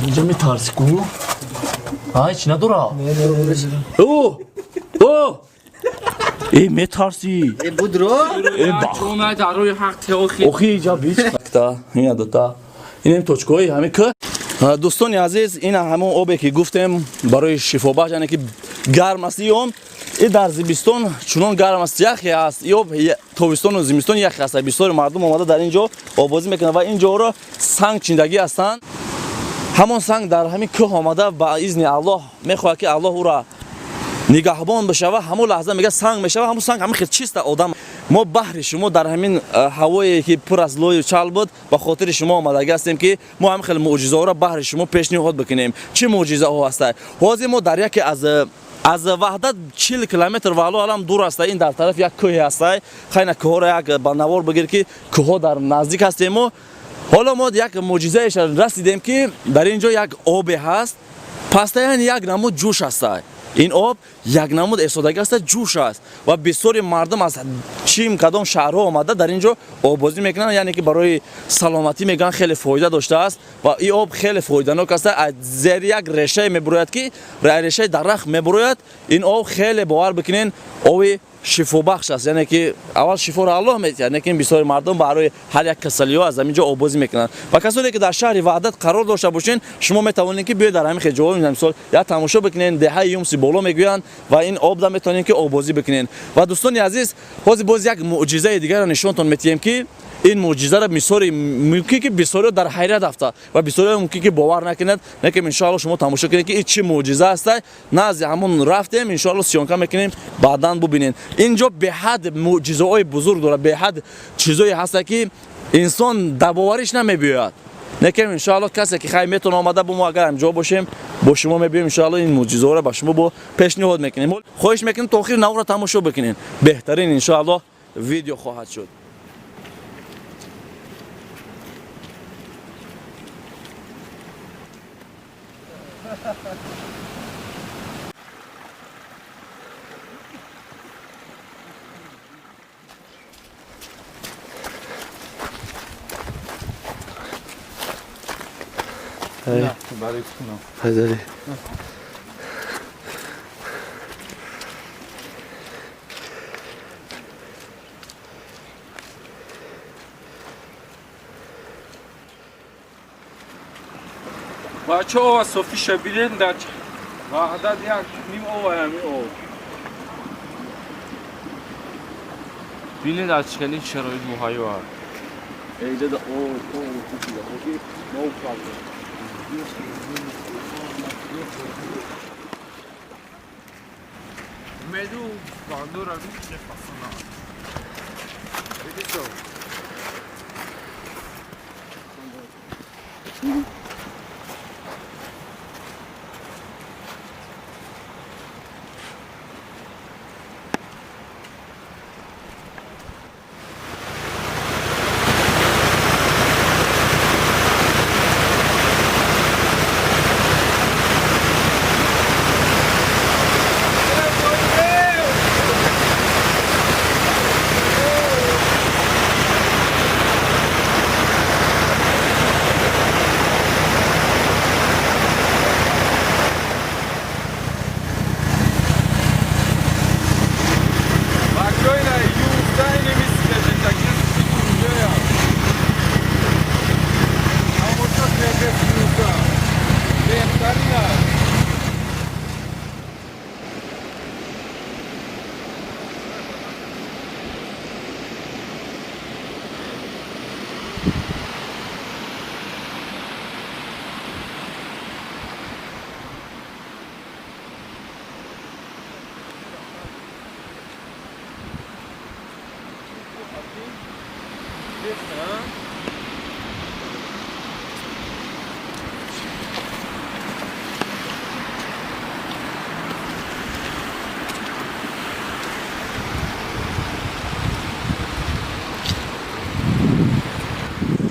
Инҷа метарси ку? Ай, чӣ надора? О! О! Э, метарси. Э, будро? Э, ба. Чона дар рӯи ҳақ теохи. Охи иҷа бич. Та, ина дота. Инем точкаҳои ҳами к. Дӯстони азиз, ин ҳамон обе ки гуфтем барои шифобахш, яъне ки гарм аст и он. И дар зимистон чунон гарм аст, яхе аст. И об тобистону зимистон яхе аст. Бисёри мардум омада дар ин ҷо обозӣ мекунанд ва ин ҷоро санг чиндагӣ ҳастанд. Ҳамон санг дар ҳамин кӯҳ омада ба изни Аллоҳ мехоҳад ки Аллоҳ ӯра нигаҳбон бишава. Ҳамон лаҳза мега санг мешава, ҳамон санг ҳамин хел чиста одам. Мо баҳри шумо дар ҳамин ҳавое ки пур аз лою чал буд, ба хотири шумо омадагӣ ҳастем ки мо ҳамин хел мӯъҷизаҳоро баҳри шумо пешниҳод бикунем. Чӣ мӯъҷизаҳо ҳастанд? Ҳозир мо дар яке аз Ваҳдат 40 километр валло алам дур аста, ин дар тарафи як кӯҳе ҳастай. Хайна кӯҳҳоро як ба навор бигир ки кӯҳҳо дар наздик ҳастем. Мо ҳоло мо як мӯъҷизаеш расидем ки дар ин ҷо як обе ҳаст, пастаян як намуд ҷӯш ҳастай. Ин об як намуд эҳсодагӣ аста, ҷӯш аст ва бисёри мардум аз чим кадом шаҳрҳо омада дар ин ҷо оббозӣ мекунанд, яъне ки барои саломатӣ мегӯянд хеле фоида доштааст ва ин об хеле фоиданок аст. Аз зери як решае мебурояд ки решаи дарахт мебурояд. Ин об хеле, бовар бикунен, оби шифобахш аст, яъне ки аввал шифоро Аллоҳ метиҳад, лекин бисёри мардум барои ҳар як касалиҳо аз ҳамин ҷо оббозӣ мекунанд. Ва касоне ки дар шаҳри Ваҳдат қарор дошта бошен, шумо метавонед ки биёед дар ҳамин хел ҷоҳо, мисол як тамошо бикунед, деҳаи Юмси боло мегӯянд, ва ин обда метавонед ки оббозӣ бикунед. Ва дӯстони азиз, ҳозир боз як мӯъҷизаи дигарро нишонтон метиҳем ки ин мӯъҷизаро мисори мумкин ки бисёриҳо дар ҳайрат афтад ва бисёриҳо мумкин ки бовар накунад, лекин иншоалло шумо тамошо кунед ки ин чӣ мӯъҷиза аста. Назди ҳамон рафтем, иншоалло съёмка мекунем, баъдан бубинед. Ин ҷо беҳад мӯъҷизаҳои бузург дорад, беҳад чизое ҳаста ки инсон дар бовариш намебиёяд. Лекин иншоалло касе ки хай метавона омада бо мо, агар ҳамҷо бошем, бо шумо мебиём, иншоалло ин мӯъҷизаҳоро ба шумо бо пешниҳод мекунем. Хоҳиш мекунем, то охири наворро тамошо бикунед, беҳтарин иншоалло видео хоҳад шуд. Хайдари. Бача ова софиша бирен дар Ваҳдат як ним ова ҳами об. Бинед аз чӣ шароит муҳайё аст. Эҷада об, об, no problem. Меду бандура бинед пасона. Видите?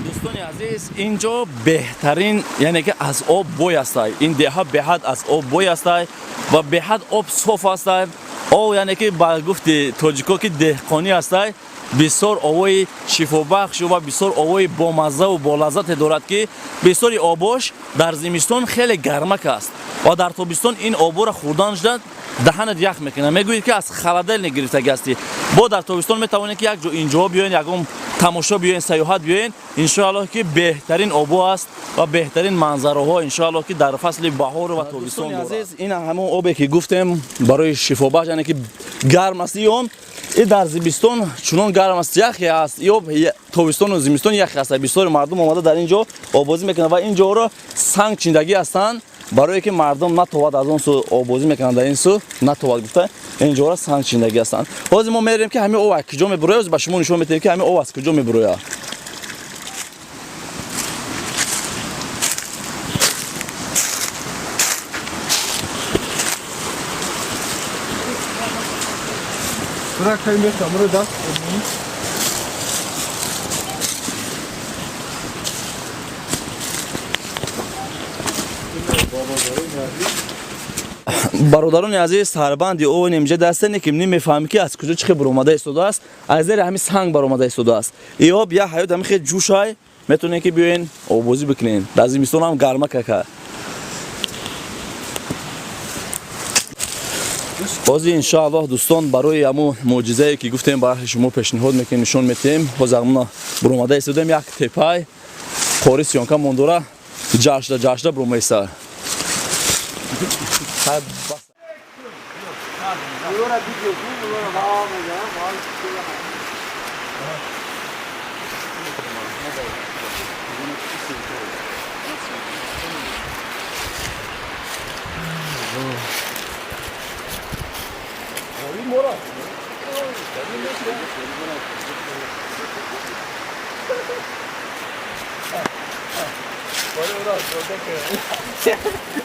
Дӯстони азиз, ин ҷо беҳтарин, яъне ки аз об бой ҳастай. Ин деҳа беҳад аз об бой ҳастай ва беҳад об соф ҳастай. Об, яъне ки ба гуфти тоҷико ки деҳқонӣ ҳастай. Бисёр овои шифобахшу ва бисёр овои бомаззаву болаззате дорад, ки бисёри обош дар зимистон хеле гармак аст ва дар тобистон ин оборо хӯрдан шуда даҳанат ях мекунад, мегӯед, ки аз холодильник гирифтагӣ ҳастӣ. Бо дар тобистон метавонед, ки як ҷо инҷоҳо биёен, ягон тамошо биёен, саёҳат биёен. Иншоаллоҳ, ки беҳтарин обо аст ва беҳтарин манзароҳо, иншоаллоҳ, ки дар фасли баҳору ва тобистон Дӯстони дорад. азиз, ин ҳамон обе, ки гуфтем, барои шифобахш, яъне ки гарм аст. И он и дар зимистон чунон гарм аст, яхе аст. И об тобистону зимистон яхе аст. Бисёри мардум омада дар ин ҷо оббозӣ мекунанд ва ин ҷоро санг чиндагӣ ҳастанд, барое ки мардум натовад аз он сӯ оббозӣ мекунанд, дар ин сӯ натовад гуфта, ин ҷоро санг чиндагӣ ҳастанд. Ҳозир мо мерем, ки ҳамин об аз куҷо мебурояд, ба шумо нишон метиҳем, ки ҳамин об аз куҷо мебурояд. Bırak kayın burada. Бародарони азиз, сарбанди о немҷа дасте ки намефаҳмӣ, ки аз куҷо чихе баромада истодааст, аз зери ҳамин санг баромада истодааст. И об як ҳаёт ҳамин хел ҷӯшай, метавонед, ки биёен, оббозӣ бикунен. Дар зимистон ҳам гарма кака. Ҳозир, иншоаллоҳ, дӯстон, барои ҳамун мӯъҷизае, ки гуфтем, ба аҳли шумо пешниҳод мекунем, нишон метиҳем. Ҳозир ҳамуна баромада истодаем, як тепай қори съёмка мондора, ҷашда ҷашда баромаиста.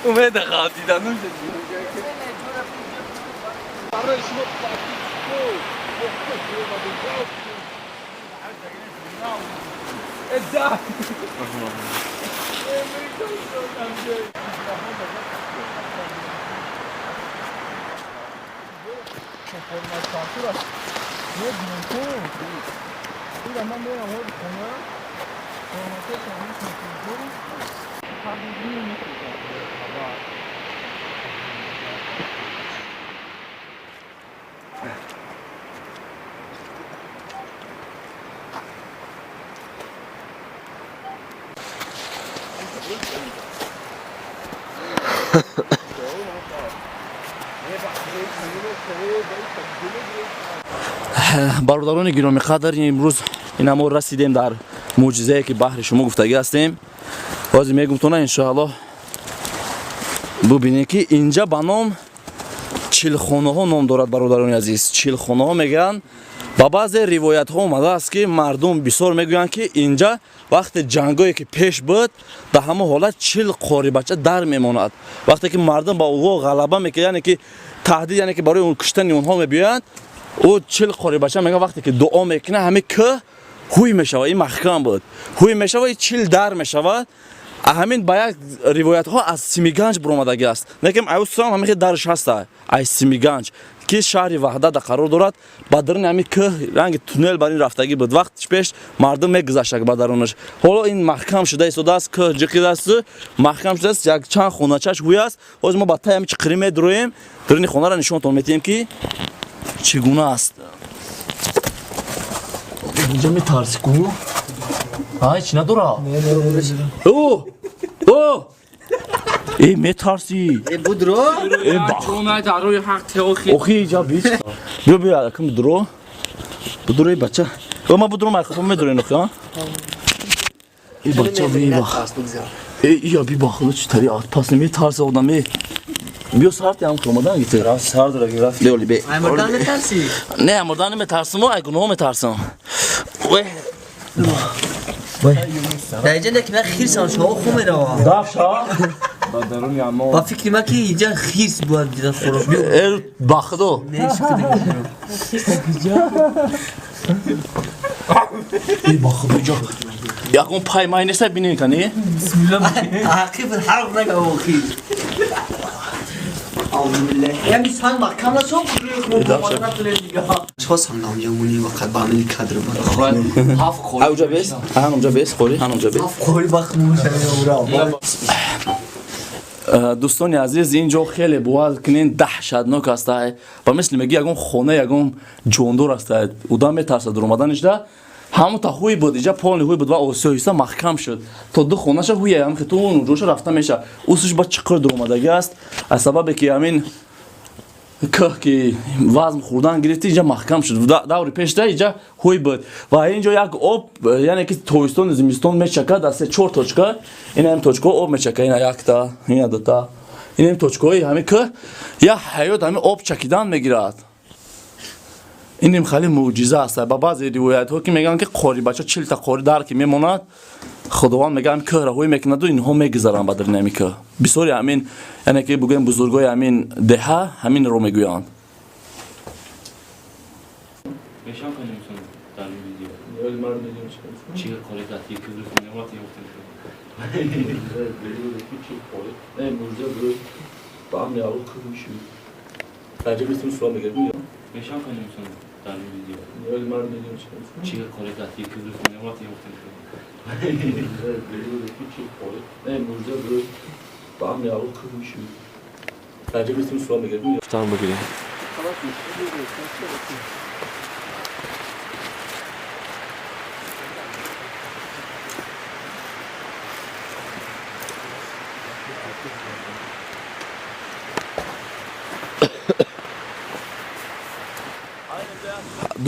Умеда дида. Бародарони гиромиқадр, имрӯз ина мо расидем дар мӯъҷизае, ки баҳри шумо гуфтагӣ ҳастем. Ҳозир мегумтона, иншоаллоҳ, бубинед, ки инҷа ба ном Чилхонаҳо ном дорад. Бародарони азиз, Чилхонаҳо мегӯянд. Ба баъзе ривоятҳо омадааст, ки мардум бисёр мегӯянд, ки инҷа вақте ҷангое, ки пеш буд, дар ҳамон ҳолат 40 қорибача дар мемонад. Вақте ки мардум ба ӯҳо ғалаба мекунад, яъне ки таҳдид, яъне ки барои куштани онҳо мебиёянд, ӯ 40 қорибача мегӯяд, вақте ки дуо мекунад, ҳамин кӯҳ ҳуй мешавад. Ин маҳкам буд, ҳуй мешавад, и 40 дар мешавад. Ҳамин ба як ривоятҳо аз Симиганҷ буромадагӣ аст, лекин аюсам ҳамин хел дарш ҳаста. Ай Симиганҷ, ки шаҳри Ваҳдата қарор дорад, ба даруни ҳамин кӯҳ ранги туннел бар ин рафтагӣ буд. Вақтиш пеш мардум мегузаштак ба дарунаш. Ҳоло ин маҳкам шуда истодааст, кӯҳ ҷиқидааст, маҳкам шудааст, як чанд хоначаш ҳуй аст. Ҳозир мо ба таи ҳамин чиқирӣ медуроем, даруни хонаро нишонтон метиҳем, ки чӣ гуна аст. Инҷа метарси ку? Ай, чӣ надора? О, о, э, метарси? Будро. Э, ба. Дар рӯи ҳақ теохи. Охи, иҷа бич. Биё, биё, акм будро. Будро, эй бача. О, ма будро, май хопа медурен, охи, а? Эй бача, бибах. Эй, ия бибах, чӣ тари пас метарса одам, э. Биё, сарти ҳам омадан гите. Рафт сар дора, рафт. Леоли бе. Ай, мурдан метарсӣ? Не, мурдан наметарсам, ай гуноҳ метарсам. Ве. Дар инҷа не, ки ман хирсам шумо хун меравам. Дафша. Ба фикри ман, ки инҷа хирс бояд дида хӯрок. Э, ба худо. Не, шӯхӣ намекунам. Э, ба худо, иҷа. Ягон пай май неста, бинен кани? Ақиб ҳарф нага, охи. Яъне санг маҳкам нашуд, чо санг ҷамони вақт ба амали кадр ба. Ҳафт қори. Ауҷа бес, ҳанумҷа бес, қори, ҳанумҷа бес. Ҳафт қори вақт мушавад. Дӯстони азиз, ин ҷо хеле бовар кунен даҳшатнок аст. Ба мисли меги ягон хона, ягон ҷондор аст. Одам метарсад дуромаданишда. Ҳамута ҳуй буд, иҷа полный ҳуй буд ва осиёиста маҳкам шуд. То ду хонаша ҳуя ям хиту ҷоша рафта меша. Усуш ба чиқир дуромадагӣ аст. Аз сабабе ки ҳамин кӯҳ ки вазн хӯрдан гирифти, инҷа маҳкам шуд. Даври пешда инҷа ҳуй буд ва инҷо як об, яъне ки тобистону зимистон мечакад аз се чор точка. Ина ҳам точкаҳо об мечака, ина якта, ина дута, ина ҳам точкаҳои ҳамин кӯҳ як ҳаёт ҳамин об чакидан мегирад. Иним хеле мӯъҷиза аст. Ба баъзе ривоятҳо ки мегӯянд ки қори бача 40-та қори дар ки мемонад, худованд мегӯяд кӯҳра ҳуй мекунаду инҳо мегузаранд ба дарини ҳамин кӯҳ. Бисёри ҳамин, яъне ки бигӯем, бузургои ҳамин деҳа ҳаминро мегӯянд.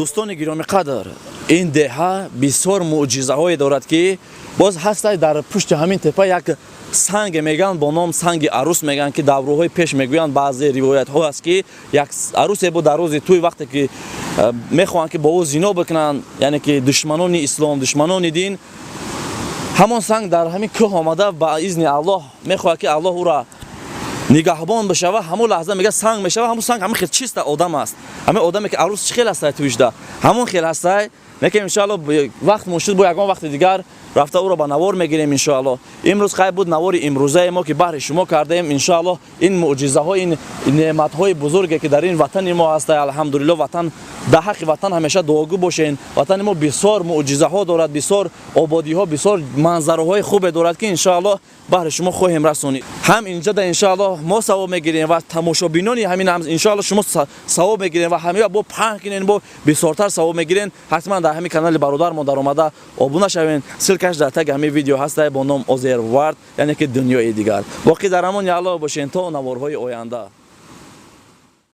Дӯстони гиромӣ қадр, ин деҳа бисёр мӯъҷизаҳое дорад, ки боз ҳастай дар пушти ҳамин тепа як санге мегӯянд бо ном санги арӯс. Мегӯянд ки давруҳои пеш, мегӯянд, баъзе ривоятҳо аст, ки як арӯсе буд, дар рӯзи тӯй вақте ки мехоҳанд ки бо ӯ зино бикунанд, яъне ки душманони ислом, душманони дин, ҳамон санг дар ҳамин кӯҳ омада, ба изни Аллоҳ мехоҳад ки Аллоҳ ӯра нигаҳбон бишава. Ҳамон лаҳза мега санг мешава. Ҳамон санг ҳамин хел чиста одам аст. Ҳамин одаме ки арӯс чӣ хел ҳастай туишда, ҳамон хел ҳастай. Лекин иншоалло вақт мушид бо ягон вақти дигар рафта ӯро ба навор мегирем иншоалло. Имрӯз хайр буд навори имрӯзаи мо, ки баҳри шумо кардем. Иншоалло ин мӯъҷизаҳо, ин неъматҳои бузурге ки дар ин ватани мо ҳастай, алҳамдулилло, ватан дар ҳаққи ватан ҳамеша дуогӯ бошен. Ватани мо бисёр мӯъҷизаҳо дорад, бисёр ободиҳо, бисёр манзараҳои хубе дорад, ки иншоалло баҳри шумо хоҳем расонид. Ҳам инҷа да иншоалло мо савоб мегирем ва тамошобинони ҳамин ҳам иншоалло шумо савоб мегирем ва ҳамеа бо паҳн кунен, бо бисёртар савоб мегирен. Ҳатман дар ҳамин канали бародармо даромада обуна шавен. Ссылка ш дар таги ҳамин видео ҳастай бо ном Other World, яъне ки дунёи дигар. Боқӣ дар амони Аллоҳ бошен то наворҳои оянда.